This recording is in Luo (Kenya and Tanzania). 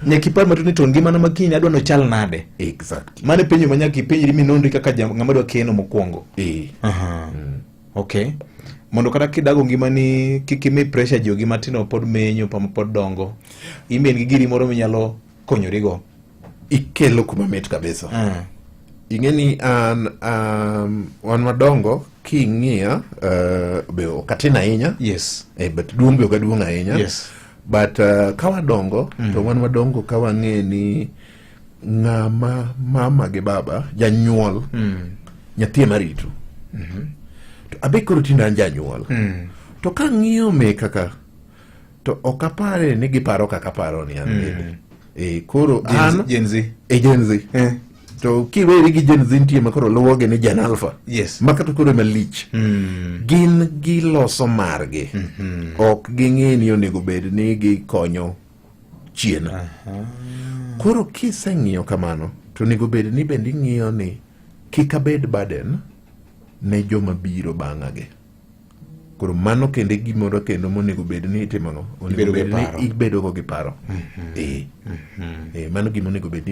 Nyaka ipar matut ni to ngimana ma kiny adwa nochal nade. Mano e penjo ma nyaka ipenjri minonri kaka ng'ama dwa keno mokwongo. Okay. Mondo kata kidago ngimani kik imi pressure jogi matindo pod menyo pa pod dongo. In be in gi giri moro minyalo konyorigo. Ikelo kuma mit kabisa. Ing'e ni an wan madongo king'iya be ok atin ahinya. But duong' be ok aduong' ahinya. But ka wadongo to wan wadongo ka wang'e ni ng'ama mama gi baba janyuol nyathi ema rito. To abe koro tinde an janyuol. To kang'iyo meka ka to ok apare ni giparo kaka aparo ni an bende. Koro an Gen Z. Gen Z. To kiweri gi Gen Z nitie ma koro luwogi ni Gen Alpha. Ma kata koro ema lich. Gin giloso margi. Ok ging'e ni onego bed ni gikonyo chien. Koro kiseng'iyo kamano to onego bed ni bende ing'iyo ni kik abed burden ne joma biro bang'a gi. Koro mano kendo e gimoro kendo monego bed ni itimo ang'o? Onego Ibedo gi bed ni paro. ibedo go gi paro. Mano gima onego bed ni.